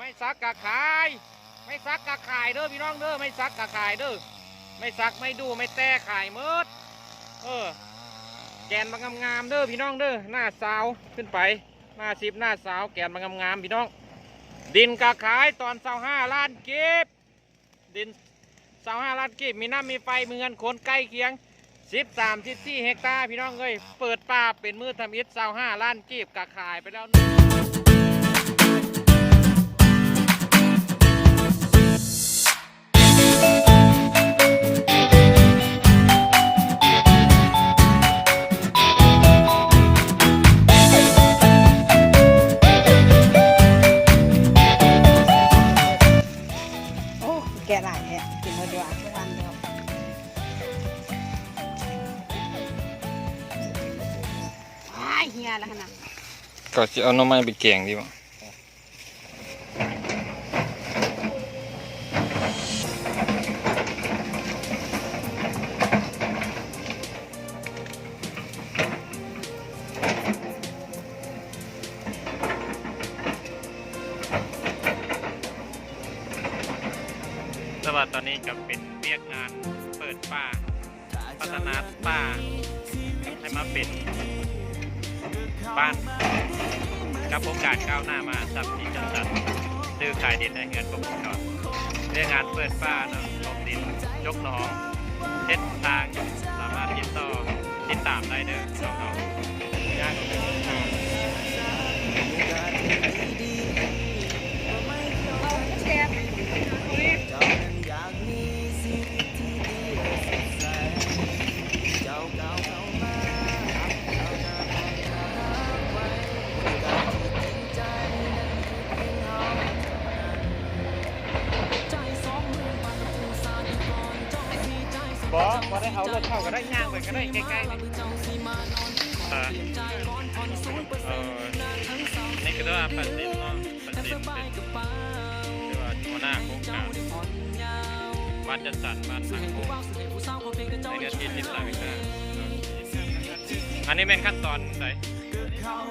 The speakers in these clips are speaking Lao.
ໄມ້ສັກກະຂາຍ ໄມ້ສັກກະຂາຍເດີພີ່ນ້ອງເດີ ໄມ້ສັກກະຂາຍເດີ ໄມ້ສັກ ໄມ້ດູ່ ໄມ້ແຕ່ຂາຍໝົດ. ເອີ ແກ່ນບັກງາມໆເດີພີ່ນ້ອງເດີ ໜ້າຊາວຂຶ້ນໄປ ໜ້າສິບ ໜ້າຊາວ ແກ່ນບັກງາມໆພີ່ນ້ອງ. ດິນກະຂາຍຕອນຊາວຫ້າລ້ານກີບ ດິນຊາວຫ້າລ້ານກີບ ມີນ້ຳມີໄຟ ມີເຮືອນຄົນໃກ້ຄຽງ ສິບສາມ ສິບສີ່ເຮັກຕາ ພີ່ນ້ອງເອີຍ. ເປີດປ່າເປັນມື້ທຳອິດ ຊາວຫ້າລ້ານກີບ ກະຂາຍໄປແລ້ວ. ໂອ້ ແກະຫຼາຍແທ້ ກິນເບິດຢູ່ວ່າ ຄືວັນດຽວ. ອ້າຍ ເຫື່ອລະຫັ້ນນະ ກໍຊິເອົາໜໍ່ໄມ້ໄປແກງດີບໍ່? ແຕ່ວ່າຕອນນີ້ກໍເປັນວຽກງານເປີດປ່າ ພັດທະນາປ່າໃຫ້ມາເປັນບ້ານ ກັບໂຄງການກ້າວໜ້າມະຫາສັບທີ່ຈັດສັນຊື້ຂາຍດິນໃຫ້ເຮືອນຄົບວົງຈອນ. ວຽກງານເປີດປ່າເນາະ ຖົກດິນ ຈົກໜອງ ເຮັດທາງ ສາມາດຕິດຕໍ່ ຕິດຕາມໄດ້ເດີນ້ອງເຮົາ. ບໍ່ ບໍ່ໄດ້ເອົາລົດເຂົ້າກໍໄດ້ ຍ່າງໄປກໍໄດ້ ໃກ້ໆ ນີ້. ເອີ ເອີ ນີ້ກໍຖືວ່າປາຊິນເນາະ ປາຊິນເປັນ ຖືວ່າຫົວໜ້າໂຄງການ ບ້ານຈັດສັນ ບ້ານສັງຄົມ ໃນເນື້ອທີ່ສິບສາມເຮັກຕາ. ອັນນີ້ແມ່ນຂັ້ນຕອນໃດ? ຕອນ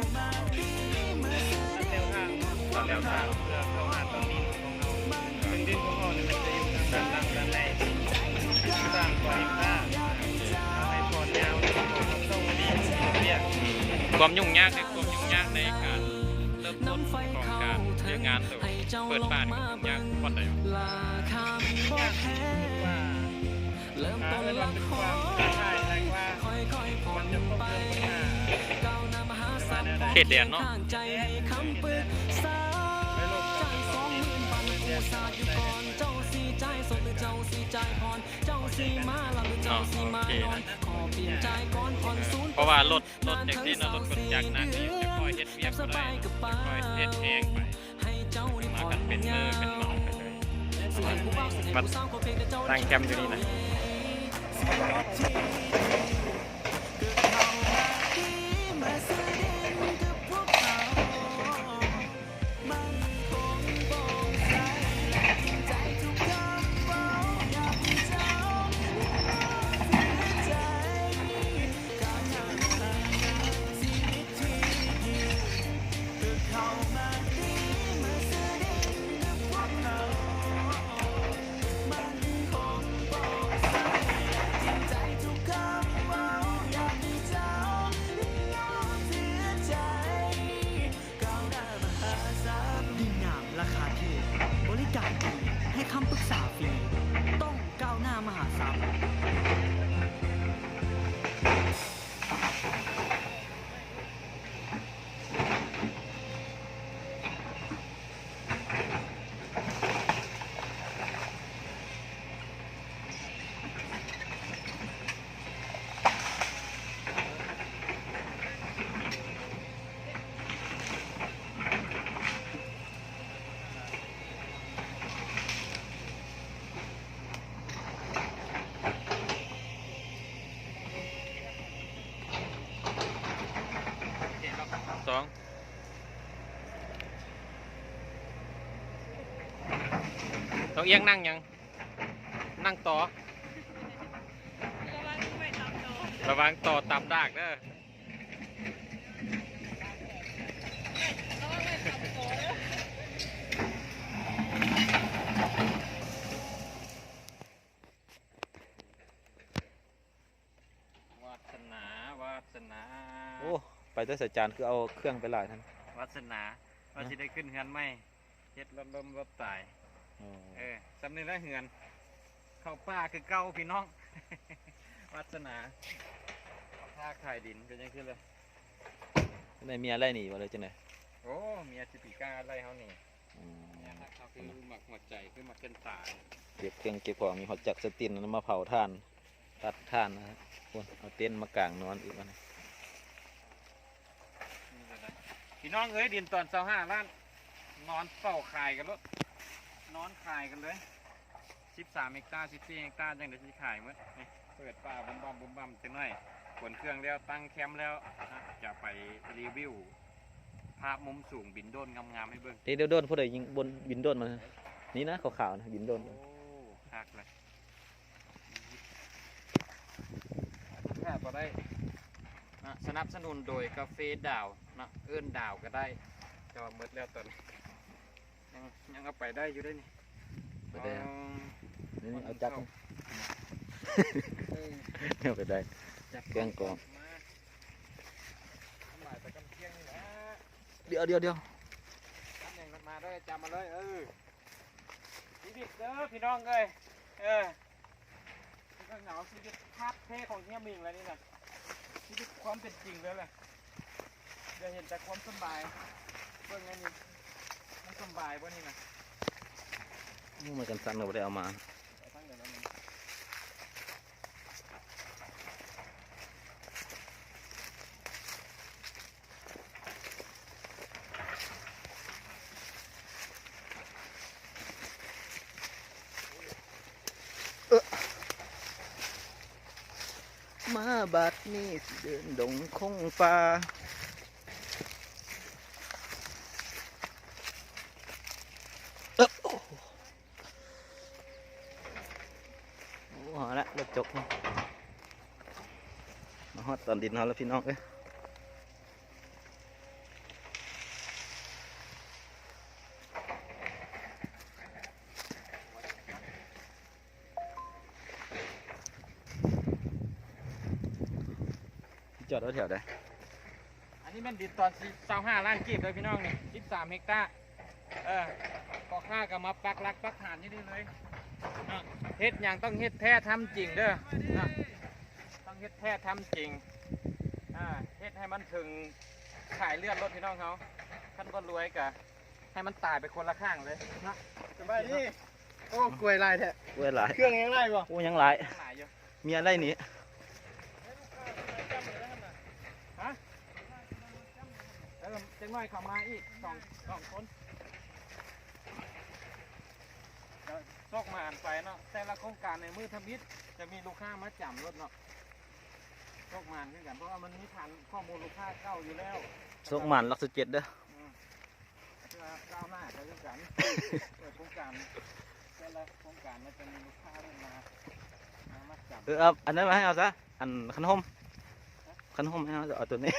ແລ້ວທາງ ຕອນແລ້ວທາງ ເພື່ອເຂົ້າຫາຕອນນີ້ ເຊິ່ງດິນຂອງເຮົານີ້ມັນຈະຢູ່ທາງດ້ານຫຼັງດ້ານໃນ ສາມກວ່າເຮັກຕາ ເຮົາໃຫ້ຜ່ອນຍາວ ເຮົາຕ້ອງມີວຽກ ຄວາມຫຍຸ້ງຍາກ ຄວາມຫຍຸ້ງຍາກໃນການເລີ່ມຕົ້ນຂອງການວຽກງານໂຕເປີດປ່ານີ້ ຫຍຸ້ງຍາກບ່ອນໃດ? ຫຍຸ້ງຍາກຄືວ່າ ເຂດແດນເນາະ ເນາະ ໂອເຄນະ ເພາະວ່າລົດ ລົດແທັກຊີເນາະ ລົດຂົນຈັກໜັກນີ້ ຈະຄ່ອຍເຮັດວຽກບໍ່ໄດ້ ຈະຄ່ອຍເຮັດແຮງໄປ ມາກັນເປັນມື້ເປັນເໝົາໄປເລີຍ ມາຕັ້ງແຄມຢູ່ນີ້ນະ. ດີงาม ราคาถูก บริการดี ให้คำปรึกษาฟรี ต้องก้าวหน้ามหาทรัพย์. ສອງ ນ້ອງອຽງນັ່ງຫຍັງ? ນັ່ງຕໍ ລະວັງຕໍ່ຕຳດາກເດີ. ລະວັງໄມ້ຕຳຕໍເດີ. ປແຕ່ໃສ ຈານຄືເອົາເຄື່ອງໄປຫຼາຍນັ້ນ? ວາສະໜາ ວ່າ ຮະ? ຊິໄດ້ຂຶ້ນເຮືອນໃໝ່ ເຮັດລົດລົ້ມລົດຕາຍ. ອໍ ເອີ ສ່ຳນີ້ລະເຮືອນ ເຂົ້າປ່າຄືເກົ່າພີ່ນ້ອງ. ວາສະໜາ ຄ້າຂາຍດິນເປັນຈັ່ງຊີ້ແຫຼະ. ໄດ້ເມຍໄລ່ໜີບໍ່ ຫຼືຈັ່ງໃດ? ໂອ້ ເມຍຊິໄປກ້າໄລ່ເຮົາໜີ? ອືມ ເມຍຮັກເຮົາຄືໝາກຫົວໃຈ ຄືໝາກແກ່ນຕາ. ເກັບເຄື່ອງເກັບຂອງ ມີຮອດຈັກສະຕິນນຳມາເຜົາຖ່ານ ຕັດຖ່ານນະ. ໂອ້ຍ ເອົາເຕັນມາກາງນອນອີກບັດນີ້. ນີ້ກໍໄດ້ ພີ່ນ້ອງເອີຍ ດິນຕອນຊາວຫ້າລ້ານ ນອນເຝົ້າຂາຍກັນໂລດ ນອນຂາຍກັນເລີຍ. ສິບສາມເຮັກຕາ ສິບສີ່ເຮັກຕາ ຈັ່ງໃດຊິຂາຍໝົດ. ນີ້ ເປີດຟ້າບຸ້ມບັ້ມບຸ້ມບັ້ມຈັກໜ້ອຍ ຂົນເຄື່ອງແລ້ວ ຕັ້ງແຄມແລ້ວນະ ຈະໄປຣີວິວພາບມຸມສູງບິນໂດຣນງາມໆໃຫ້ເບິ່ງ. ເດ້ ໂດຣນຜູ້ໃດຍິງ ບົນ ບິນໂດຣນມາ ນີ້ນະ ຂາວໆນະ ບິນໂດຣນ. ໂອ້ ຄັກເລີຍ. ຂາດບໍ່ໄດ້ນະ ສະໜັບສະໜູນໂດຍກາເຟດາວນະ ເອີ້ນດາວກໍໄດ້ ແຕ່ວ່າໝົດແລ້ວຕອນນີ້. ຍັງ ຍັງເອົາໄປໄດ້ຢູ່ເດ້ນີ້. ໄປໄດ້ ອໍ ນີ້ ນີ້ເອົາຈັກ ເອີ ເອົາໄປໄດ້ ຈັກ ແກງກອງ ມາ ສະບາຍໄປກຳພຽງນີ້ແຫຼະ. ດຽວ ດຽວ ດຽວ ຈັບແໜ່ງກັນມາເດີ ຈັບມາເລີຍ. ເອີ ຊີວິດເດີພີ່ນ້ອງເອີຍ ເອີ. ເຫງົາຊີວິດທາດແທ້ຂອງເຮຍມິງແລ້ວນີ້ນະ ຊີວິດຄວາມເປັນຈິງເລີຍແຫຼະ. ຢ່າເຫັນແຕ່ຄວາມສຳບາຍ ເບິ່ງອັນນີ້ ມັນສຳບາຍບໍ່ນີ້ນະ? ໂອ້ ໄມ້ກັນສັ່ນກໍບໍ່ໄດ້ເອົາມາ. ເອົາທັງເດີນອັນນີ້ ເອີ ມາບາດນີ້ຊິເດີນດົງຄົງປ່າ. ເອີ ໂອ້ ໂອ້ ເອົາລະ ລົດຈົກ ມາຮອດຕອນດິນເຮົາແລ້ວພີ່ນ້ອງເອີຍ. ຈອດໄວ້ແຖວໃດ? ອັນນີ້ແມ່ນດິນຕອນຊາວຫ້າລ້ານກີບເດີພີ່ນ້ອງນີ້ ສິບສາມເຮັກຕາ. ເອີ ພໍ່ຄ້າກໍມາປັກຫຼັກປັກຖານຢູ່ນີ້ເລີຍເນາະ. ເຮັດຫຍັງຕ້ອງເຮັດແທ້ທຳຈິງເດີເນາະ ຕ້ອງເຮັດແທ້ທຳຈິງ. ອ່າ ເຮັດໃຫ້ມັນເຖິງສາຍເລືອດໂລດພີ່ນ້ອງເຮົາ ຄັນບໍ່ລວຍກໍ ໃຫ້ມັນຕາຍໄປຄົນລະຂ້າງເລີຍເນາະ. ສະບາຍດີ. ໂອ້ ກ້ວຍຫຼາຍແທ້. ກ້ວຍຫຼາຍ. ເຄື່ອງຍັງຫຼາຍບໍ່? ໂອ້ ຍັງຫຼາຍ ຍັງຫຼາຍຢູ່. ເມຍໄລ່ໜີ. ຮະ? ເອີ ຈັກໜ້ອຍເຂົ້າມາອີກສອງ ສອງຄົນ. ໂຊກໝານໄປເນາະ ແຕ່ລະໂຄງການໃນມື້ທຳອິດຈະມີລູກຄ້າມາຈຳໂລດເນາະ. ໂຊກໝານຄືກັນ ເພາະວ່າມັນມີຖານຂໍ້ມູນລູກຄ້າເກົ່າຢູ່ແລ້ວ. ໂຊກໝານຫຼັກສິບເຈັດເດີ. ອືມ. ເພື່ອກ້າວໜ້າໄປນຳກັນ ເປີດໂຄງການ ແຕ່ລະໂຄງການມັນຈະມີລູກຄ້າເພິ່ນມາ ມາມັດຈຳ. ເອີ ເອົາອັນນັ້ນມາໃຫ້ເຮົາຊະ ອັນຄັນຮົ່ມ ຄັນຮົ່ມໃຫ້ເຮົາ ເອົາໂຕນີ້.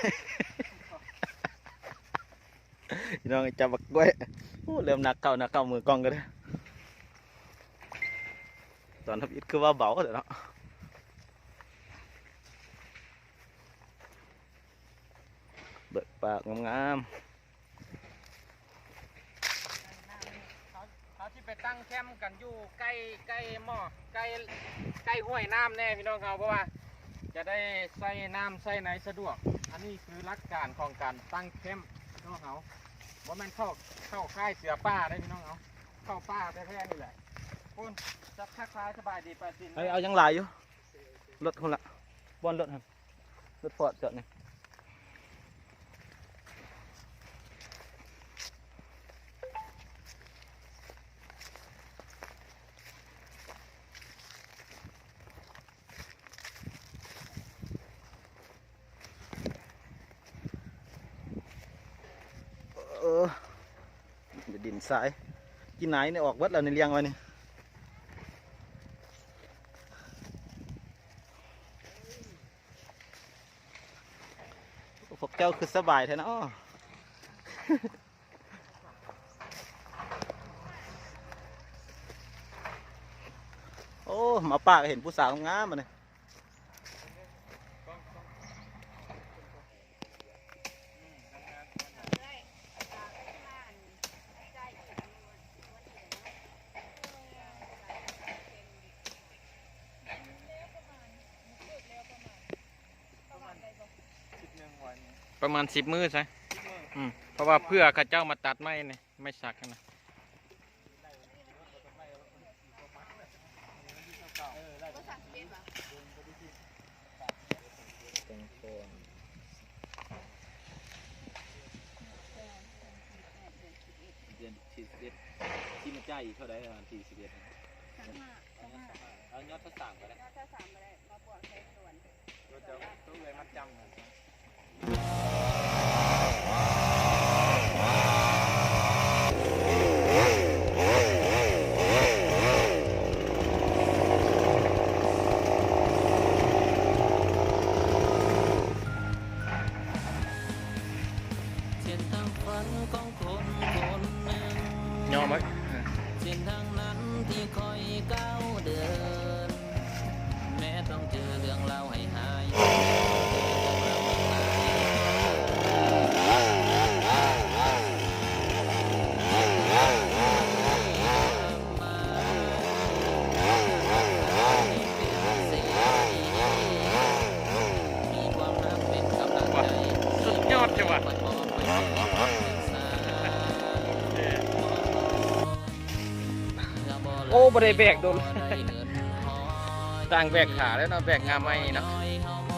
ພີ່ນ້ອງ ຈັບບັກກ້ວຍ. ໂອ້ ເລີ່ມໜັກເຂົ້າ ໜັກເຂົ້າ ມືກ້ອງກໍໄດ້. ຕອນທຳອິດຄືວ່າເບົາແທ້ເນາະ. ເບິ່ງປາກງາມໆ. ເຮົາ ເຮົາຊິໄປຕັ້ງແຄມກັນຢູ່ໃກ້ ໃກ້ໝໍ້ ໃກ້ ໃກ້ຫ້ວຍນ້ຳແດ່ພີ່ນ້ອງເຮົາ ເພາະວ່າຈະໄດ້ໃຊ້ນ້ຳໃຊ້ໃນສະດວກ. ອັນນີ້ຄືຫຼັກການຂອງການຕັ້ງແຄມພີ່ນ້ອງເຮົາ ບໍ່ແມ່ນເຂົ້າ ເຂົ້າຄ້າຍເສືອປ່າເດ້ພີ່ນ້ອງເຮົາ ເຂົ້າປ່າແທ້ໆນີ້ແຫຼະ. ພຸ້ນ ຈັກທັກທາຍສະບາຍດີປາຈິນ. ເອີ ເອົາ ຍັງຫຼາຍຢູ່ ລົດພຸ້ນລະ ບ່ອນລົດຫັ້ນ. ລົດຟອດຈອດນີ້. ເອີ ດິນຊາຍ ກິນນາຍນີ້ອອກເບິດແລ້ວນີ້ ລ້ຽງໄວ້ນີ້. ພວກເຈົ້າຄືສະບາຍແທ້ເນາະ. ໂອ້ ມາປ່າກໍເຫັນຜູ້ສາວງາມໆ ບັດນີ້. ເອີ ປະມານສິບມື້ຊະ ອືມ ເພາະວ່າເພື່ອເຂົາເຈົ້າມາຕັດໄມ້ນີ້ ໄມ້ສັກຫັ້ນນະ. ແຕ່ງກ່ອນ ເດືອນທີສິບເອັດ ຊິມາຈ່າຍອີກເທົ່າໃດ ວັນທີສິບເອັດ ຊາວຫ້າ ຊາວຫ້າ ເອົາຍອດຊາວສາມກໍໄດ້ ຍອດຊາວສາມກໍໄດ້ ມາບວກໃສ່ສ່ວນ ໂຕເອື້ອຍມັດຈຳ ເສັ້ນທາງຝັນຂອງຄົນຄົນໜຶ່ງ ຍອມໄວ້ ເອີ ເສັ້ນທາງນັ້ນທີ່ຂ້ອຍກ້າວເດີນ ແມ້ຕ້ອງເຈີເລື່ອງລາວໃຫ້ຫາຍ ສຸດຍອດເຈົ້າວ່າ ໂອເຄ ໂອ້ ບໍ່ໄດ້ແບກດົນ ຕ່າງແບກຂາແລ້ວເນາະ ແບກງ່າໄມ້ເນາະ.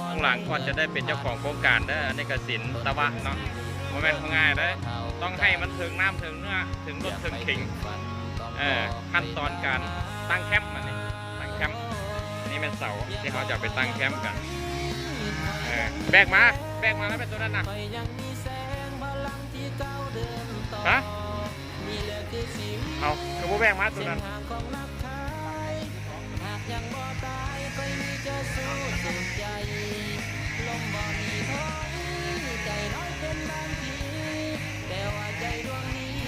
ຂ້າງຫຼັງກ່ອນຈະໄດ້ເປັນເຈົ້າຂອງໂຄງການເດີ ອັນນີ້ກະສິນຕະວະເນາະ ບໍ່ແມ່ນຂອງງ່າຍເດີ ຕ້ອງໃຫ້ມັນເຖິງນ້ຳເຖິງເນື້ອ ເຖິງລົດເຖິງເຂັງ ເອີ ຂັ້ນຕອນການຕັ້ງແຄມ ອັນນີ້ຕັ້ງແຄມ ນີ້ແມ່ນເສົາທີ່ເຮົາຈະເອົາໄປຕັ້ງແຄມກັນ ເອີ ແບກມາ ແບກມາແລ້ວແມ່ນໂຕນັ້ນນະ ຮະ? ເອົາ ຄືບໍ່ແບກມາໂຕນັ້ນ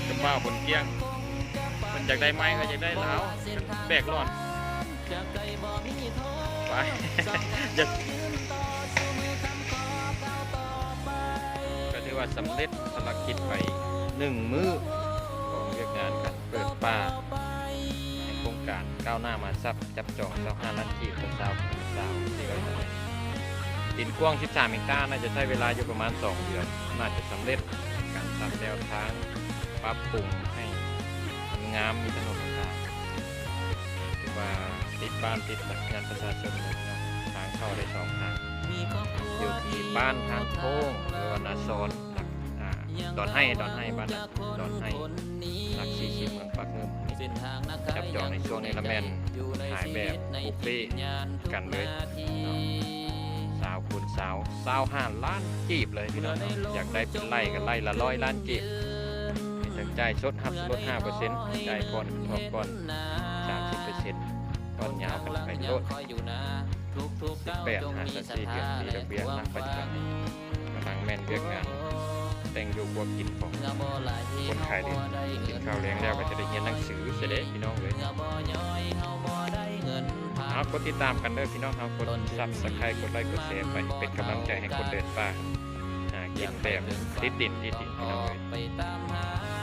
ຈຳບ່າວບຸນກ້ຽງ ເພິ່ນຢາກໄດ້ໄມ້ ເພິ່ນຢາກໄດ້ລາວ ແບກຫຼອນ ໄປ ຢ່າ ກໍຖືວ່າສຳເລັດພາລະກິດໄປໜຶ່ງມື້ຂອງວຽກງານການເປີດປ່າໃນໂຄງການກ້າວໜ້າມະຫາຊັບ ຈັບຈອງຊາວຫ້າລ້ານກີບຕໍ່ຊາວ ຊາວສີ່ຮ້ອຍຕາແລງ. ດິນກວ້າງສິບສາມເຮັກຕາ ໜ້າຈະໃຊ້ເວລາຢູ່ປະມານສອງເດືອນ ໜ້າຈະສຳເລັດ ການສ້າງແນວທາງ ປັບປຸງໃຫ້ມັນງາມ ມີຖະໜົນຫົນທາງ ຖືວ່າຕິດບ້ານຕິດເຮືອນປະຊາຊົນເລີຍເນາະ ທາງເຂົ້າໄດ້ສອງທາງ ຢູ່ທີ່ບ້ານທາງໂຄ້ງ ຫຼືວ່ານາຊອນ ຫຼັກ ອ່າ ດອນໄຮ່ ດອນໄຮ່ ບ້ານດອນໄຮ່ ຫຼັກສີ່ສິບ ເມືອງປາກງື່ມ. ຈັບຈອງໃນຊ່ວງນີ້ລະແມ່ນຂາຍແບບບຸບເຟກັນເລີຍເນາະ ຊາວຄູນຊາວ ຊາວຫ້າລ້ານກີບເລີຍພີ່ນ້ອງເນາະ ຢາກໄດ້ເປັນໄລ່ກໍໄລ່ລະຮ້ອຍລ້ານກີບ ມີທັງຈ່າຍສົດ ຮັບສ່ວນລົດຫ້າເປີເຊັນ ຈ່າຍຜ່ອນ ຜ່ອນກ່ອນສາມສິບເປີເຊັນ ຜ່ອນຍາວກັນໄປໂລດ ສິບແປດຫາຊາວສີ່ເດືອນ ມີດອກເບ້ຍນຳ ປັດຈຸບັນນີ້ກຳລັງແມ່ນວຽກງານແຕ່ງຢູ່ຄົວກິນຂອງຄົນຂາຍດິນ ກິນເຂົ້າແລງແລ້ວກໍຈະໄດ້ຮຽນໜັງສືຊະເດ້ພີ່ນ້ອງເອີຍ. ເອົາ ກົດຕິດຕາມກັນເດີພີ່ນ້ອງເຮົາ ກົດຊັບສະໄຄຣບ໌ ກົດໄລ້ ກົດແຊໄປ ເປັນກຳລັງໃຈໃຫ້ຄົນເດີນປ່າຫາກິນແບບຕິດດິນ ຕິດດິນພີ່ນ້ອງເອີຍ.